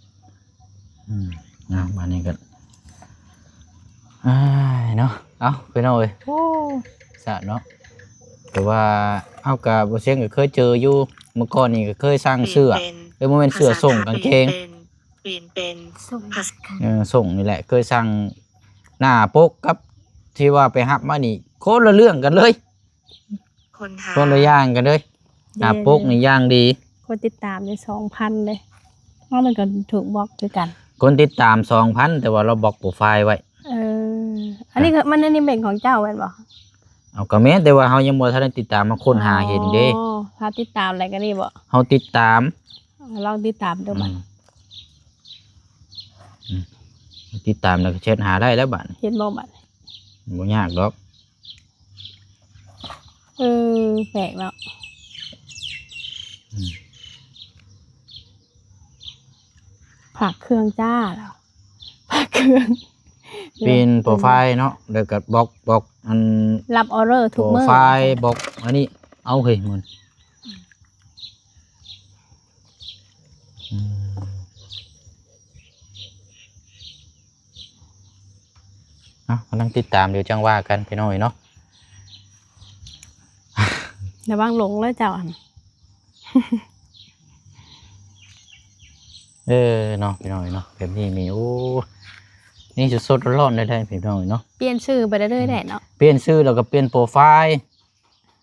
ອືມ ເອົາ ບາດນີ້ກໍ ອ້າຍເນາະ ເອົາ ພີ່ນ້ອງເອີຍ ໂອ້ ສາດເນາະ ແຕ່ວ່າເຮົາກໍ ບໍ່ ຊຽງກໍເຄີຍເຈີຢູ່ ເມື່ອກ່ອນນີ້ກໍເຄີຍສັ່ງເສື້ອ ເອີ ບໍ່ແມ່ນເສື້ອ ສົ່ງກາງເກງ ເປັນ ເປັນ ເອີ ສົ່ງນີ້ແຫຼະ ເຄີຍສັ່ງໜ້າປົກກັບທີ່ວ່າໄປຮັບມານີ້ ຄົນລະເລື່ອງກັນເລີຍ. ຄົນລະຢ່າງກັນເລີຍ ໜ້າປົກນີ້ຢ່າງດີ ຄົນຕິດຕາມນີ້ສອງພັນເດ້ ເຮົາມັນກໍຖືກບລັອກຄືກັນ ຄົນຕິດຕາມສອງພັນ ແຕ່ວ່າລາວບລັອກໂປຣໄຟລ໌ໄວ້. ເອີ ອັນນີ້ ມັນ ອັນນີ້ເປັນຂອງເຈົ້າແມ່ນບໍ່? ເອົາ ກໍແມ່ນ ແຕ່ວ່າເຮົາຍັງບໍ່ທັນໄດ້ຕິດຕາມ ມາຄົ້ນຫາເຫັນເດ້. ອໍ ຖ້າຕິດຕາມແລ້ວກໍນີ້ບໍ່? ເຮົາຕິດຕາມ ລອງຕິດຕາມດູບັດ ອືມ ອືມ ຕິດຕາມແລ້ວກໍແຊັດຫາໄດ້ແລ້ວບັດ ເຫັນບໍ່ບັດ? ບໍ່ຍາກດອກ. ເອີ ແປກເນາະ ອືມ ຝາກເຄື່ອງຈ້າ ຝາກເຄື່ອງ ປ່ຽນໂປຣໄຟລ໌ເນາະ ແລ້ວກໍບລັອກ ບລັອກ ອັນ ຮັບອໍເດີທຸກມື້ ໂປຣໄຟລ໌ ບລັອກ ອັນນີ້ ເອົາ ເຮີ້ຍ ມັນ ອືມ ເອົາ ກຳລັງຕິດຕາມຢູ່ ຈັ່ງວ່າກັນພີ່ນ້ອງເອີຍເນາະ. ລະວັງຫຼົງເດີເຈົ້າຫັ້ນ. ເອີ ເນາະ ພີ່ນ້ອງເອີຍເນາະ ແບບນີ້ນີ້ ໂອ້ ນີ້ສົດໆຮ້ອນໆເລີຍ ພີ່ນ້ອງເອີຍເນາະ. ປ່ຽນຊື່ໄປເລື້ອຍໆໄດ້ເນາະ ປ່ຽນຊື່ ແລ້ວກໍປ່ຽນໂປຣໄຟລ໌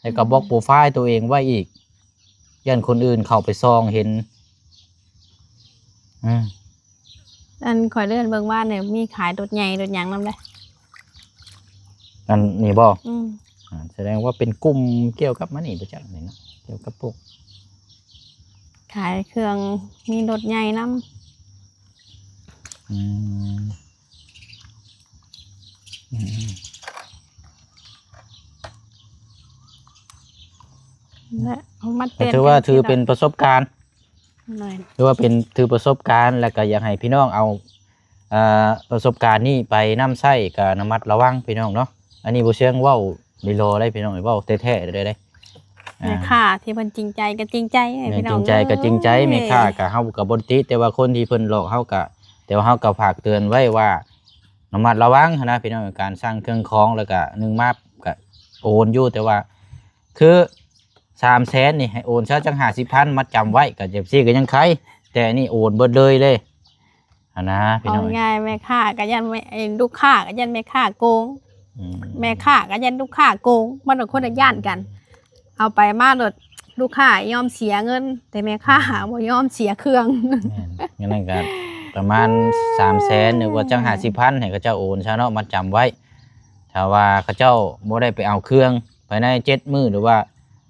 ແລ້ວກໍບລັອກໂປຣໄຟລ໌ຕົວເອງໄວ້ອີກ ຢ້ານຄົນອື່ນເຂົ້າໄປສ່ອງເຫັນ. ອືມ ອັນຂ້ອຍເລື່ອນເບິ່ງວ່ານີ້ ມີຂາຍລົດໃຫຍ່ລົດຫຍັງນຳເດ້. ອັນນີ້ບໍ່? ອືມ ອາ ສະແດງວ່າເປັນກຸ່ມກ່ຽວກັບມານີ້ບໍ່ຈັກນີ້ເນາະ ກ່ຽວກັບພວກຂາຍເຄື່ອງ ມີລົດໃຫຍ່ນຳ. ອືມ ອືມ ແລະ ເອົາມາເຕືອນ ກໍຖືວ່າຖືເປັນປະສົບການ ແມ່ນ ຖືວ່າເປັນ ຖືປະສົບການ ແລ້ວກໍຢາກໃຫ້ພີ່ນ້ອງເອົາ ອ່າ ປະສົບການນີ້ໄປນຳໃຊ້ ກໍລະມັດລະວັງພີ່ນ້ອງເນາະ. ອັນນີ້ບໍ່ຊຽງເວົ້າລີລໍໄດ໋ພີ່ນ້ອງ ເວົ້າແທ້ໆເລີຍໄດ໋. ອ່າ ແມ່ຄ້າທີ່ເພິ່ນຈິງໃຈກໍຈິງໃຈ ແມ່ນ ພີ່ນ້ອງ ຈິງໃຈກໍຈິງໃຈ ເອີຍ ແມ່ຄ້າກໍ ເຮົາກໍບໍ່ຕິ ແຕ່ວ່າຄົນທີ່ເພິ່ນຫຼອກເຮົາກໍ ແຕ່ວ່າເຮົາກໍຝາກເຕືອນໄວ້ວ່າ ລະມັດລະວັງຫັ້ນນະພີ່ນ້ອງ ການສັ່ງເຄື່ອງຂອງ ແລ້ວກະໜຶ່ງມາກະໂອນຢູ່ ແຕ່ວ່າຄືສາມແສນນີ້ໃຫ້ໂອນຊະຈັກຫ້າສິບພັນ ມັດຈຳໄວ້ ກະຈັ່ງຊີ້ກະຍັງໄຄ ແຕ່ອັນນີ້ໂອນເບິດເລີຍເດ້ຫັ້ນນະພີ່ນ້ອງ. ເອົາງ່າຍແມ່ຄ້າກະຢ້ານແມ່ ເອີ ລູກຄ້າກະຢ້ານແມ່ຄ້າໂກງ ອືມ ແມ່ຄ້າກະຢ້ານລູກຄ້າໂກງ ມັນຄົນລະຢ້ານກັນ. ເອົາໄປມາໂລດ ລູກຄ້າຍອມເສຍເງິນ ແຕ່ແມ່ຄ້າບໍ່ຍອມເສຍເຄື່ອງ. ແມ່ນ ອັນນັ້ນກໍປະມານສາມແສນ ຫຼືວ່າຈັກຫ້າສິບພັນ ໃຫ້ເຂົາເຈົ້າໂອນຊະເນາະ ມັດຈຳໄວ້. ຖ້າວ່າເຂົາເຈົ້າບໍ່ໄດ້ໄປເອົາເຄື່ອງພາຍໃນເຈັດມື້ ຫຼືວ່າ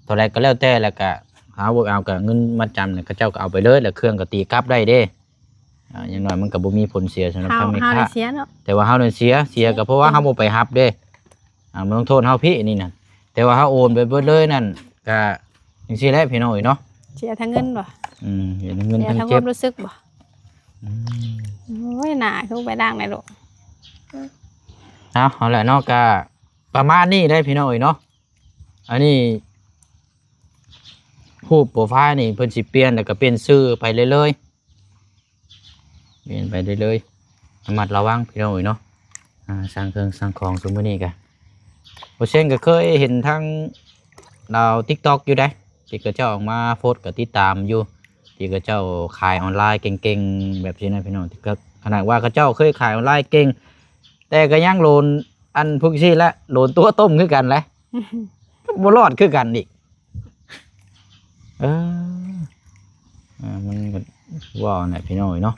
ເທົ່າໃດກໍແລ້ວແຕ່ ແລ້ວກະເຮົາບໍ່ເອົາ ກະເງິນມັດຈຳ ເຂົາເຈົ້າກໍເອົາໄປເລີຍ ແລ້ວເຄື່ອງກໍຕີກັບໄດ້ເດ້. ອ່າ ຢ່າງໜ້ອຍມັນກໍບໍ່ມີຜົນເສຍສຳລັບທາງແມ່ຄ້າ ແຕ່ວ່າເຮົານັ້ນເສຍ ເສຍກໍເພາະວ່າເຮົາບໍ່ໄປຮັບເດ້. ອ່າ ມາລົງໂທດເຮົາພີ້ນີ້ນະ ແຕ່ວ່າເຮົາໂອນໄປເບິດເລີຍນັ້ນ ກະຈັ່ງຊີ້ແຫຼະພີ່ນ້ອງເອີຍເນາະ. ເສຍທັງເງິນບໍ່? ອືມ ເສຍທັງເງິນ ເສຍທັງຄວາມຮູ້ສຶກບໍ່? ອືມ ໂອ້ຍ ໜ້າຄືໄປລ້າງແດ່ລູກ. ເອົາ ເອົາແຫຼະເນາະ ກະປະມານນີ້ເດ້ພີ່ນ້ອງເອີຍເນາະ. ອັນນີ້ຮູບໂປຣໄຟລ໌ນີ້ເພິ່ນຊິປ່ຽນ ແລ້ວກະປ່ຽນຊື່ໄປເລື້ອຍໆ. ເປັນໄປເລື້ອຍໆ ລະມັດລະວັງພີ່ນ້ອງເອີຍເນາະ. ອ່າ ສັ່ງເຄື່ອງສັ່ງຂອງຊຸມມື້ນີ້ກະ ບໍ່ເຊັ່ນກໍເຄີຍເຫັນທາງລາວ TikTok ຢູ່ໃດ໋ ທີ່ເຂົາເຈົ້າອອກມາໂພສ ກໍຕິດຕາມຢູ່ ທີ່ເຂົາເຈົ້າຂາຍອອນລາຍເກັ່ງໆ ແບບຊີ້ນະພີ່ນ້ອງ. ທີ່ກໍຂະໜາດວ່າເຂົາເຈົ້າເຄີຍຂາຍອອນລາຍເກັ່ງ ແຕ່ກໍຍັງໂຫຼນອັນພວກຊີ້ແຫຼະ ໂຫຼນຕົວະຕົ້ມຄືກັນແຫຼະ ບໍ່ລອດຄືກັນອີກ. ເອີ ອ່າ ມັນກໍເວົ້າແຫຼະພີ່ນ້ອງເອີຍເນາະ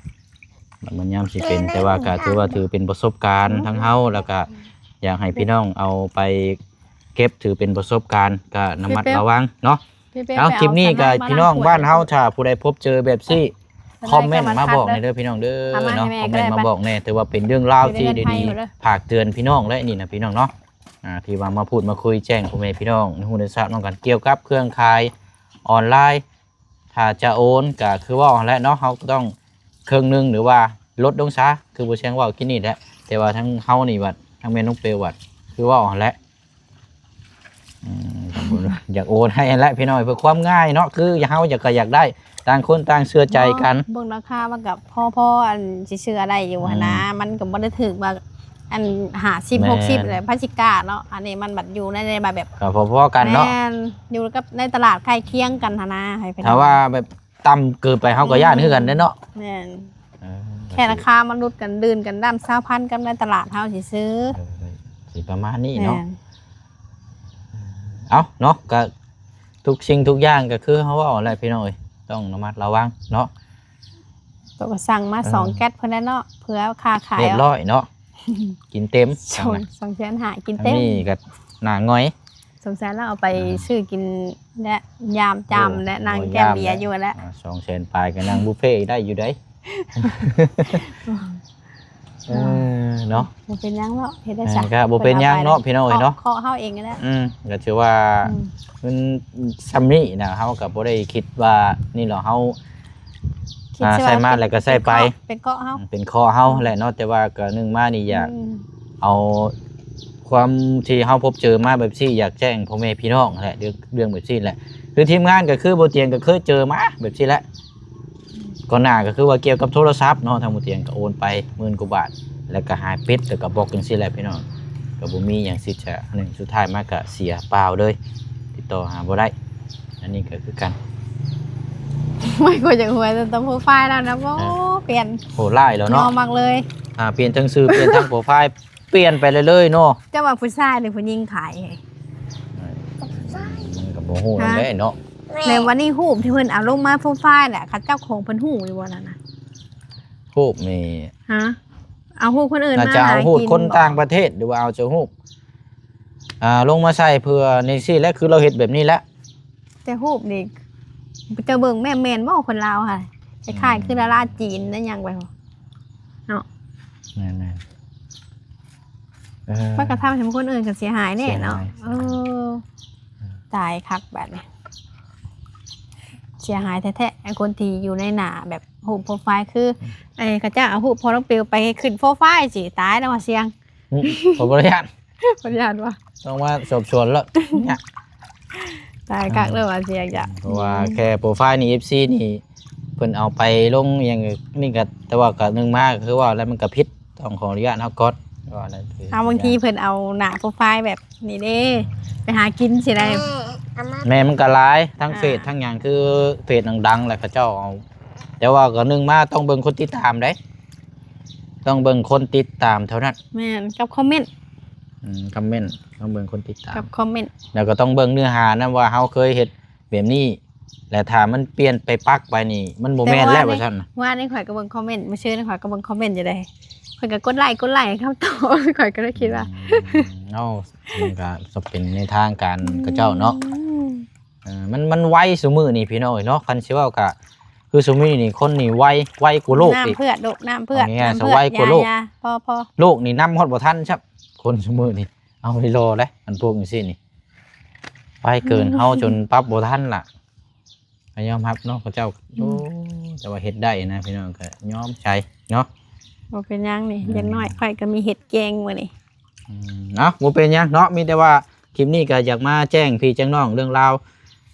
ມັນຍາມຊິເປັນ ແຕ່ວ່າກໍຖືວ່າຖືເປັນປະສົບການທາງເຮົາ ແລ້ວກໍຢາກໃຫ້ພີ່ນ້ອງເອົາໄປເກັບ ຖືເປັນປະສົບການ ກໍລະມັດລະວັງເນາະ. ເອົາ ຄລິບນີ້ກໍພີ່ນ້ອງບ້ານເຮົາ ຖ້າຜູ້ໃດພົບເຈີແບບຊີ້ ຄອມເມັນມາບອກແດ່ເດີພີ່ນ້ອງເດີເນາະ ຄອມເມັນມາບອກແດ່. ຖືວ່າເປັນເລື່ອງລາວທີ່ດີໆ ຝາກເຕືອນພີ່ນ້ອງແຫຼະ ນີ້ນະພີ່ນ້ອງເນາະ. ອ່າ ທີ່ວ່າມາພູດມາຄຸຍແຈ້ງພໍ່ແມ່ພີ່ນ້ອງໃຫ້ຮູ້ໄດ້ຊາບນຳກັນ ກ່ຽວກັບເຄື່ອງຂາຍອອນລາຍ. ຖ້າຈະໂອນກໍຄືເວົ້າຫັ້ນແຫຼະເນາະ ເຮົາກໍຕ້ອງເຄິ່ງໜຶ່ງ ຫຼືວ່າລົດລົງຊະ ຄືບໍ່ແຊງເວົ້າກີ້ນີ້ແຫຼະ. ແຕ່ວ່າທາງເຮົານີ້ບັດ ທາງແມ່ນ້ອງເປວບັດ ຄືເວົ້າຫັ້ນແຫຼະ ອືມ ຢາກໂອນໃຫ້ຫັ້ນແຫຼະພີ່ນ້ອງ ເພື່ອຄວາມງ່າຍເນາະ ຄືເຮົາຢາກ ກໍຢາກໄດ້ ຕ່າງຄົນຕ່າງເຊື່ອໃຈກັນ. ເບິ່ງລາຄາມັນກໍພໍໆ ອັນຊິເຊື່ອໄດ້ຢູ່ຫັ້ນນະ ອືມ ມັນກໍບໍ່ໄດ້ຖືກວ່າ ອັນຫ້າສິບ ແມ່ນ ຫົກສິບແຫຼະ ໃຜຊິກ້າເນາະ. ອັນນີ້ມັນບັດຢູ່ໃນ ໃນແບບ ກໍພໍໆກັນເນາະ ແມ່ນ ຢູ່ກັບໃນຕະຫຼາດໃກ້ຄຽງກັນຫັ້ນນະ ໃຫ້ພີ່ນ້ອງ ຖ້າວ່າແບບຕ່ຳເກີນໄປ ເຮົາກໍຢ້ານຄືກັນເດ້ເນາະ. ແມ່ນ ເອີ ແຄ່ລາຄາມັນຫຼຸດກັນ ລື່ນກັນດ້າມຊາວພັນກັບໃນຕະຫຼາດເຮົາຊື່ໆ ເອີ ຊິປະມານນີ້ເນາະ. ແມ່ນ ເອົາເນາະ ກໍທຸກສິ່ງທຸກຢ່າງກໍຄືເຮົາເວົ້າແຫຼະພີ່ນ້ອງເອີຍ ຕ້ອງລະມັດລະວັງເນາະ. ໂຕກໍສັ່ງມາ ເອີ ສອງແກັດເພິ່ນແຫຼະເນາະ ເພື່ອຄ້າຂາຍ ຮຽບຮ້ອຍເນາະ ກິນເຕັມ ສອງ ສອງແສນຫ້າ ກິນເຕັມ ອັນນີ້ກໍໜ້າຫງອຍ ສົງໄສລາວເອົາໄປ ອ່າ ຊື້ກິນ ແລະ ຍາມຈາມ ໂອ້ ແລະ ນັ່ງແກ້ມເບຍຢູ່ຫັ້ນແຫຼະ ອ່າ ສອງແສນປາຍກໍນັ່ງບຸບເຟໄດ້ຢູ່ໃດ໋. ເອີ ເນາະ ບໍ່ເປັນຫຍັງເນາະ ເຮັດໄດ້ຊະ ກໍບໍ່ເປັນຫຍັງເນາະ ພີ່ນ້ອງເອີຍເນາະ ເຄາະເຮົາເອງຫັ້ນແຫຼະ. ອືມ ກໍຖືວ່າ ອືມ ເງິນຊ່ຳນີ້ນະ ເຮົາກໍບໍ່ໄດ້ຄິດວ່ານີ້ເນາະ ເຮົາ ຄິດ ອ່າ ໃຊ້ມາແລ້ວກໍໃຊ້ໄປ ເປັນເຄາະ ເປັນເຄາະເຮົາ ອືມ ເປັນເຄາະເຮົາແຫຼະເນາະ. ແຕ່ວ່າກໍໜຶ່ງມານີ້ຢາກ ອືມ ເອົາຄວາມທີ່ເຮົາພົບເຈີມາແບບຊີ້ ຢາກແຈ້ງພໍ່ແມ່ພີ່ນ້ອງແຫຼະ ເລື່ອງ ເລື່ອງແບບຊີ້ແຫຼະ. ຄືທີມງານກໍຄືບໍ່ຕຽງກໍເຄີຍເຈີມາແບບຊີ້ແຫຼະ ກ່ອນໜ້າກໍຄືວ່າກ່ຽວກັບໂທລະສັບເນາະ ທາງບໍ່ຕຽງກໍໂອນໄປໝື່ນກວ່າບາດ ແລ້ວກໍຫາຍປິດ ແລ້ວກໍບລັອກຈັ່ງຊີ້ແຫຼະ ພີ່ນ້ອງ ກໍບໍ່ມີຫຍັງຊິຈະ ອັນນັ້ນ ສຸດທ້າຍມາກໍເສຍເປົ່າເລີຍ ຕິດຕໍ່ຫາບໍ່ໄດ້. ອັນນີ້ກໍຄືກັນ ໂອ້ຍ ຂ້ອຍຢາກຫົວແຕ່ໂປຣໄຟລ໌ແລ້ວນະ ໂອ້ ອ່າ ປ່ຽນ ໂຫ ຫຼາຍແລ້ວເນາະ ຍອມມັກເລີຍ ອ່າ ປ່ຽນທັງຊື່ ປ່ຽນທັງໂປຣໄຟລ໌ ປ່ຽນໄປເລື້ອຍໆເນາະ. ເຈົ້າວ່າຜູ້ຊາຍຫຼືຜູ້ຍິງຂາຍ? ເອີ ມັນກໍບໍ່ຮູ້ນຳແຫຼະເນາະ ແລ້ວວັນນີ້ຮູບທີ່ເພິ່ນເອົາລົງມາໂປຣໄຟລ໌ແຫຼະ ເຂົາເຈົ້າຂອງເພິ່ນຮູ້ຢູ່ບໍ່ນັ້ນນະ? ຮູບນີ້ ຮະ ເອົາຮູບຄົນອື່ນມາ ໜ້າຈະເອົາຮູບຄົນຕ່າງປະເທດ ຫຼືວ່າເອົາເຈົ້າຮູບ ອ່າ ລົງມາໃສ່ເພື່ອນີ້ຊີ້ແຫຼະ ຄືລາວເຮັດແບບນີ້ແຫຼະ. ແຕ່ຮູບນີ້ ເຈົ້າເບິ່ງແມ່ນ ແມ່ນບໍ່ຄົນລາວຫັ້ນ ຄ້າຍໆ ອືມ ຄືດາລາຈີນ ໄດ້ຫຍັງໄປເນາະ. ແມ່ນໆ. ເອີ ມັນກໍທຳໃຫ້ຄົນອື່ນກໍເສຍຫາຍແນ່ເນາະ ເສຍຫາຍ ເອີ ຕາຍຄັກບາດນີ້ ເສຍຫາຍແທ້ໆ ຄົນທີ່ຢູ່ໃນໜ້າແບບຮູບໂປຣໄຟ ຄື ອືມ ໄອ້ເຂົາເຈົ້າເອົາຮູບພໍ່ນ້ອງປິວໄປຂຶ້ນໂປຣໄຟ ຊິຕາຍແລ້ວວ່າສ່ຽງ ອືມ ຂ້ອຍບໍ່ໄດ້ຢ້ານ ບໍ່ໄດ້ຢ້ານວ່າ ຕ້ອງມາສອບສວນແລ້ວ ຕາຍຄັກເລີຍວ່າຊິຢາກ ເພາະວ່າແຄ່ໂປຣໄຟນີ້ ເອັຟຊີນີ້ ເພິ່ນເອົາໄປລົງຫຍັງນີ້ກໍ ແຕ່ວ່າກໍໜຶ່ງມາ ກໍຄືວ່າແລ້ວມັນກໍຜິດ ຕ້ອງຂໍອະນຸຍາດເຮົາກ່ອນ ວ່ານັ້ນຄື ເອົາ ບາງທີເພິ່ນເອົາໜ້າໂປຣໄຟແບບນີ້ເດ້ ໄປຫາກິນຊິໄດ້ ແມ່ນ ມັນກໍຫຼາຍ ທັງເຟສ ອ່າ ທັງຫຍັງ ຄືເຟສດັງໆ ແລ້ວເຂົາເຈົ້າເອົາ ແຕ່ວ່າກໍໜຶ່ງມາຕ້ອງເບິ່ງຄົນຕິດຕາມເດ້ ຕ້ອງເບິ່ງຄົນຕິດຕາມເທົ່ານັ້ນ ແມ່ນ ກັບຄອມເມັນ ອືມ ຄອມເມັນ ຕ້ອງເບິ່ງຄົນຕິດຕາມ ກັບຄອມເມັນ ແລ້ວກໍຕ້ອງເບິ່ງເນື້ອຫານຳວ່າເຮົາເຄີຍເຮັດແບບນີ້ ແລ້ວຖ້າມັນປ່ຽນໄປປັກໄປນີ້ ມັນບໍ່ແມ່ນແລ້ວວ່າຊັ້ນ ແຕ່ວ່າໃນ ວ່າໃນຂ້ອຍກໍເບິ່ງຄອມເມັນ ມື້ຊືນຂ້ອຍກໍເບິ່ງຄອມເມັນຢູ່ເດ້ ເພິ່ນກໍກົດໄລ ກົດໄລຄຳຕອບ ຂ້ອຍກໍເລີຍຄິດວ່າ ອືມ ເອົາ ມັນກໍຈະເປັນໃນທາງການເຂົາເຈົ້າເນາະ ອືມ ເອີ ມັນ ມັນໄວຊຸມື້ນີ້ພີ່ນ້ອງເອີຍເນາະ ຄັນຊິເວົ້າກໍ ຄືຊຸມື້ນີ້ຄົນນີ້ໄວ ໄວກວ່າໂລກອີກ ນ້ຳເຜືອກ ນ້ຳເຜືອກ ເອົາງ່າຍໆ ນ້ຳເຜືອກ ຊະ ໄວກວ່າໂລກ ຢ່າ ພໍ ພໍ ໂລກນີ້ນຳຮອດບໍ່ທັນຊ້ຳ ຄົນຊຸມື້ນີ້ ເອົາອີ່ຫຼີແຫຼະ ອັນພວກຈັ່ງຊີ້ນີ້ ໄວເກີນ ເຮົາຈົນປັບບໍ່ທັນລະ ກໍຍອມຮັບເນາະ ເຂົາເຈົ້າ ອືມ ໂອ້ ແຕ່ວ່າເຮັດໄດ້ນະ ພີ່ນ້ອງກໍຍອມໃຈເນາະ ບໍ່ເປັນຫຍັງນີ້ ອືມ ຢ່າງໜ້ອຍຂ້ອຍກໍມີເຫັດແກງມື້ນີ້ ອືມ ເອົ້າ ບໍ່ເປັນຫຍັງເນາະ ມີແຕ່ວ່າຄລິບນີ້ກໍຢາກມາແຈ້ງພີ່ແຈ້ງນ້ອງເລື່ອງລາວ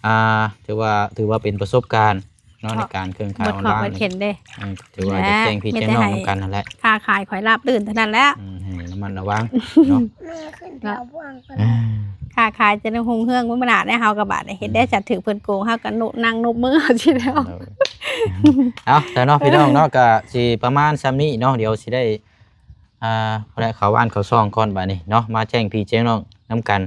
ອ່າ ຖືວ່າ ຖືວ່າເປັນປະສົບການເນາະ ໃນການເຄື່ອງຂາຍອອນລາຍ ເບິດຂອບເບິດເຂັນເດ້ ເອີ ຖືວ່າຢາກແຈ້ງພີ່ແຈ້ງນ້ອງນຳກັນຫັ້ນແຫຼະ ຄ້າຂາຍຂ້ອຍລາບລື່ນເທົ່ານັ້ນແຫຼະ ອືມ ໃຫ້ລະມັດລະວັງເນາະ ແມ່ຂຶ້ນໄປເອົາບ່ວງກ່ອນ ອ່າ ຄ້າຂາຍຈະໄດ້ຮຸ່ງເຮືອງບຸນບະໜາດໃນເຮົາກໍບາດນີ້ ເຮັດໄດ້ ອືມ ຈັດຖືກເພິ່ນໂກງ ເຮົາກໍນຸ ນັ່ງນຸບມືເອົາຊິແລ້ວ ເອີ ເອົາ ແຕ່ເນາະ ພີ່ນ້ອງເນາະ ກໍຊິປະມານຊ່ຳນີ້ເນາະ ດຽວຊິໄດ້ ອ່າ ພໍແລ້ວ ເຂົ້າບ້ານເຂົ້າຊ່ອງກ່ອນບາດນີ້ເນາະ ມາແຈ້ງພີ່ແຈ້ງນ້ອງນຳກັນ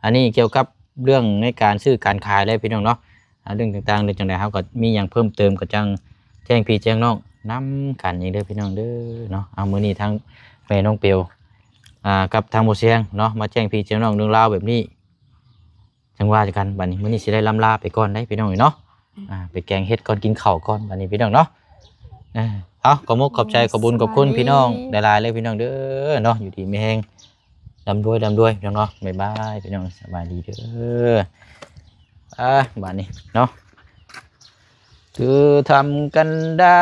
ອັນນີ້ກ່ຽວກັບເລື່ອງໃນການຊື້ການຂາຍເລີຍພີ່ນ້ອງເນາະ ອ່າ ເລື່ອງຕ່າງໆ ເລື່ອງຈັ່ງໃດ ເຮົາກໍມີຫຍັງເພີ່ມເຕີມກໍຈັ່ງແຈ້ງພີ່ແຈ້ງນ້ອງນຳກັນອີກເດີພີ່ນ້ອງເດີເນາະ ເອົາ ມື້ນີ້ທັງແມ່ນ້ອງເປວ ອ່າ ກັບທາງບໍ່ຊຽງເນາະ ມາແຈ້ງພີ່ແຈ້ງນ້ອງເລື່ອງລາວແບບນີ້ ຈັ່ງວ່າກັນ ບາດນີ້ມື້ນີ້ຊິໄດ້ລ່ຳລາໄປກ່ອນເດ້ພີ່ນ້ອງເອີຍເນາະ ອ່າ ໄປແກງເຫັດກ່ອນ ກິນເຂົ້າກ່ອນບາດນີ້ພີ່ນ້ອງເນາະ ເອີ ເອົາ ຂໍມຸກຂອບໃຈ ຂອບບຸນຂອບຄຸນພີ່ນ້ອງຫຼາຍໆເລີຍພີ່ນ້ອງເດີເນາະ ຢູ່ດີມີແຮງ ລ່ຳລວຍ ລ່ຳລວຍພີ່ນ້ອງເນາະ ບາຍບາຍພີ່ນ້ອງ ສະບາຍດີເດີ ອ່າ ບາດນີ້ເນາະ ຄືທຳກັນໄດ້